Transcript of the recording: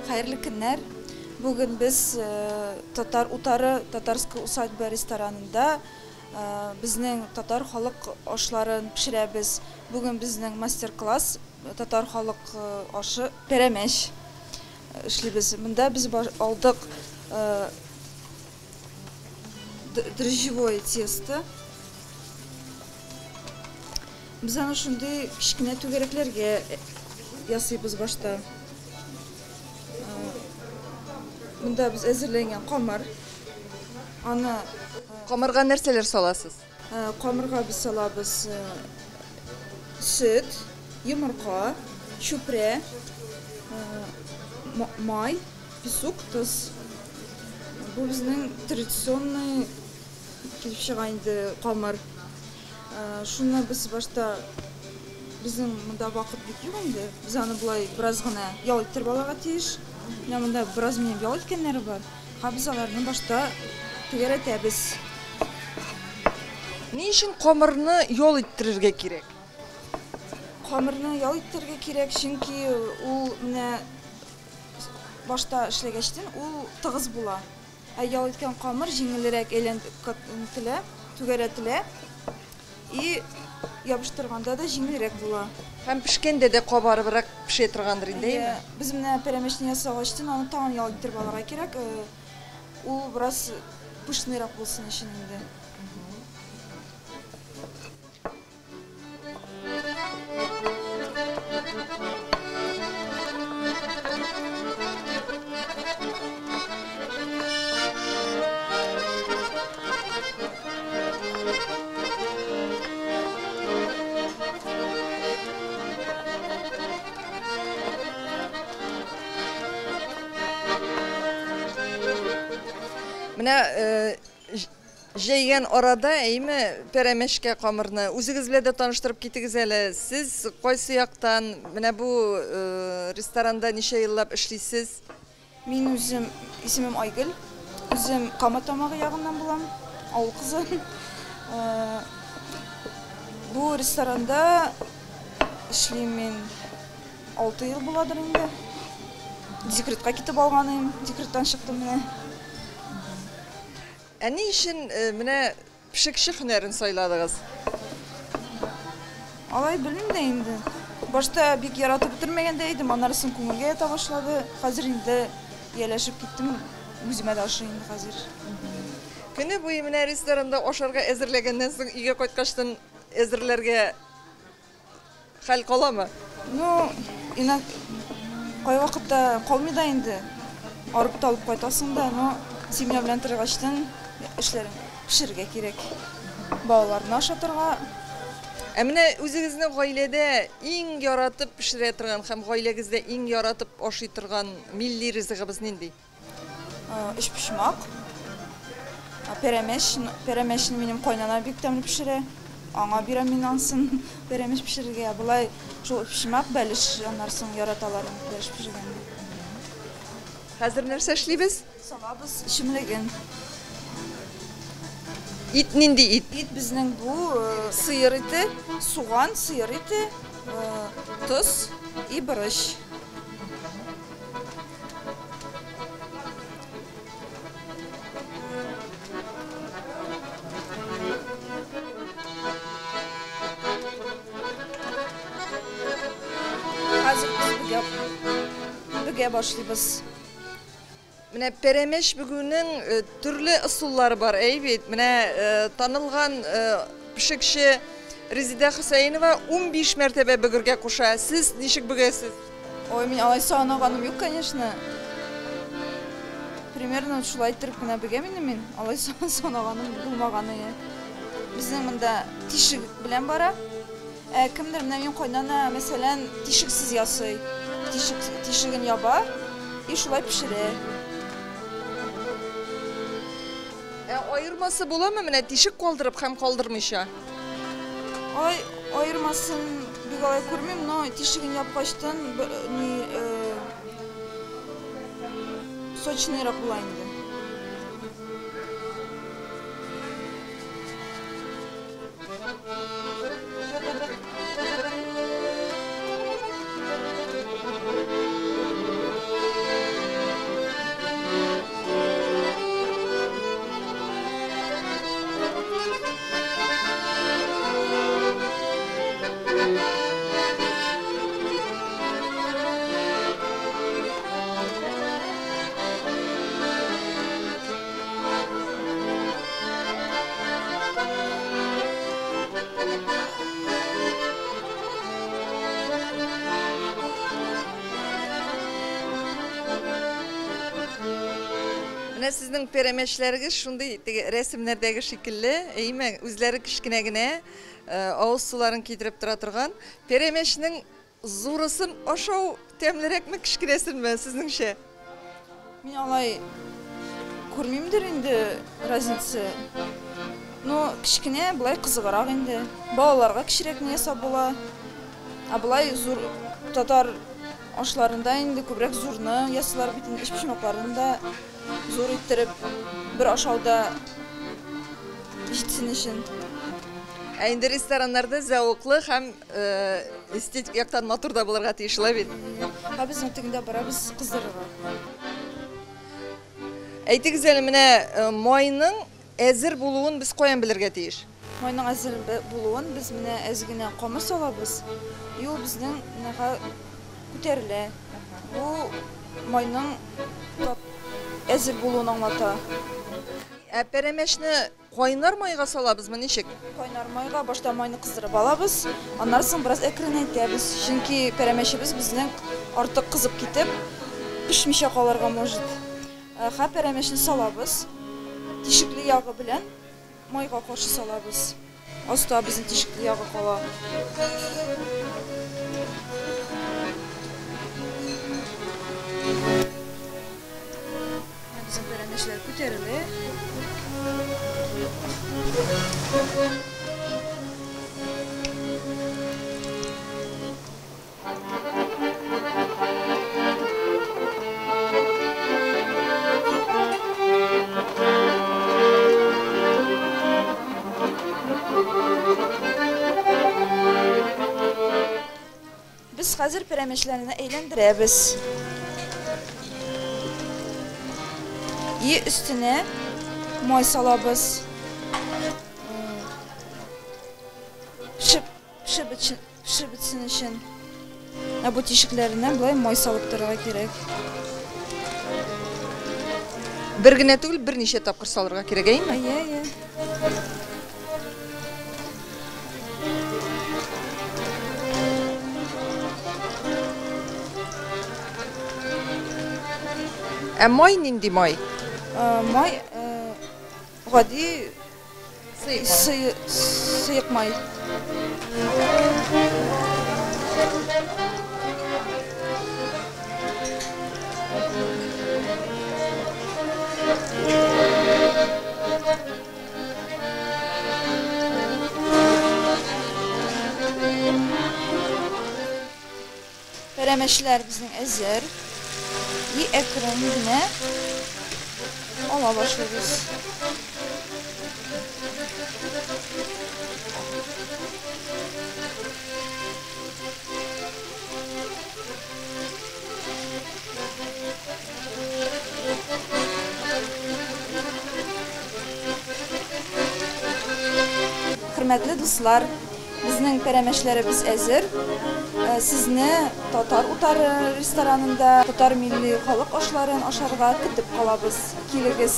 Хәерле көннәр. Бүген без Татар утары, Татарская усадьба ресторанында безнең татар халык ашларын пешерәбез. Бүген безнең мастер-класс татар халык ашы пәрәмәч эшлибез. Монда без алдык дрожжевое тесто. Без аны шундый кечкенә түгәрәкләргә ясыйбыз башта. Монда без әзерләгән камыр. Аны Камырга нәрсәләр саласыз? Камырга без салабыз сөт, йомырка, чүпрә, май, песок, тоз. Бу безнең традиционный килеп чыга инде камыр. Шуны без башта, безнең монда вакыт бик юк инде. Без аны болай бераз гына ял иттереп алырга тиеш. Менә монда бераз минем ял иткәннәре бар. Һәм без аларны башта түгәрәтәбез. Ни өчен камырны ял иттерергә кирәк? Камырны ял иттерергә кирәк, чөнки ул менә башта эшләгәчтен ул тыгыз була. Ә ял иткән камыр җиңелрәк әйләнтелә, түгәрәтелә и ябыштырганда да җиңелрәк була. Һәм пешкәндә дә кабарыбрак пешә торгандыр инде, әйеме? Без менә пәрәмәчне ясагачтын аны тагын ял иттереп алырга кирәк. Ул бераз пышныйрак булсын өчен инде. Менә җәйгән арада, әйме, пәрәмәчкә камырны үзегез белән дә таныштырып китегез әле. Сез кайсы яктан, менә бу ресторанда ничә еллап эшлисез? Мин үзем, исемем Айгөл. Үзем Кама Тамагы ягыннан булам, авыл кызы. Бу ресторанда эшлим мин 6 ел буладыр инде. Декретка китеп алган идем, декреттан чыктым менә. Ә ни өчен менә пешекче һөнәрен сайладыгыз? Алай белмим дә инде. Башта бик яратып бетермәгән дә идем, аннары соң күңелгә ята башлады. Хәзер инде ияләшеп киттем, үземә дә ошый инде хәзер. Көне буе менә ресторанда ашарга әзерләгәннән соң өйгә кайткачтын әзерләргә хәл каламы? Ну, кайвакытта калмый да инде. Арып талып кайтасың да, но семья белән торгачтын эшләрен пешерергә кирәк. Балаларны ашатырга. Ә менә үзегезнең гаиләдә иң яратып пешерә торган һәм гаиләгездә иң яратып ашый торган милли ризыгыбыз нинди? Өчпочмак, пәрәмәч. Пәрәмәчне минем кайнана бик тәмле пешерә. Аңа бирәм мин ансын пәрәмәч пешерергә. Болай шул өчпочмак, бәлеш аннан соң яраталар бәлеш пешергәнне. Хәзер нәрсә эшлибез? Салабыз эчемлеген. Ит нинди ит? Ит безнең бу сыер ите, суган, сыер ите, тоз и борыч. Хәзер без бөгә башлыйбыз. Менә пәрәмәч бөгүнең төрле ысуллары бар, әй бит. Менә танылган пешекче Резидә Хөсәенова 15 мәртәбә бөгергә куша. Сез ничек бөгәсез? Ой, мин алай санаганым юк, конечно. Примерно шулай иттереп кенә бөгәм инде мин. Алай санаганым булмаганы. Безнең монда тишек белән бара. Ә кемдер менә минем кайнана, мәсәлән, тишексез ясый. Тишек, тишеген яба и шулай пешерә. Ә аермасы буламы менә тишек калдырып һәм калдырмыйча? Ай, аермасын бик алай күрмим, но тишеген япкачтан ни сочныйрак була инде. Менә сезнең пәрәмәчләрегез шундый теге рәсемнәрдәге шикелле, әйме, үзләре кечкенә генә, авыз суларын китереп тора торган. Пәрәмәчнең зурысын ашау тәмлерәкме, кечкенәсенме, сезнеңчә? Мин алай күрмимдер инде разница. Ну, кечкенә болай кызыграк инде. Балаларга кечерәкне ясап була. Ә болай зур татар ашларында инде күбрәк зурны ясыйлар бит инде, өчпочмакларны да зур иттереп бер ашауда җитсен өчен. Ә инде рестораннарда зәвыклы һәм эстетик яктан матур да булырга тиеш, шулай бит? Ә без тегендә барабыз кыздырырга. Әйтегез әле, менә майның әзер булуын без каян белергә тиеш? Майның әзер булуын без менә әз генә камыр салабыз, и ул безнең менә күтәрелә. Бу майның әзер булуын аңлата. Ә пәрәмәчне кайнар майга салабызмы, ничек? Кайнар майга башта майны кыздырып алабыз, аннан соң бераз әкренәйтәбез. Чөнки пәрәмәчебез безнең артык кызып китеп, пешмичә калырга может. Һәм пәрәмәчне салабыз. Тишекле ягы белән майга каршы салабыз. Аста безнең тишекле ягы кала. Безнең пәрәмәчләр күтәрелә. Без хәзер пәрәмәчләрне әйләндерәбез. И өстенә май салабыз. Пешеп бетсен өчен. Ә бу тишекләренә болай май салып торырга кирәк. Бер генә түгел, берничә тапкыр салырга кирәк, әйеме? Әйе, әйе. Ә май нинди май? Май гади сыек май. Пәрәмәчләр безнең әзер. И әкрен генә ала башлыйбыз. Хөрмәтле дуслар, безнең пәрәмәчләребез әзер. Сезне Татар утары ресторанында татар милли халык ашларын ашарга көтеп калабыз. Килегез.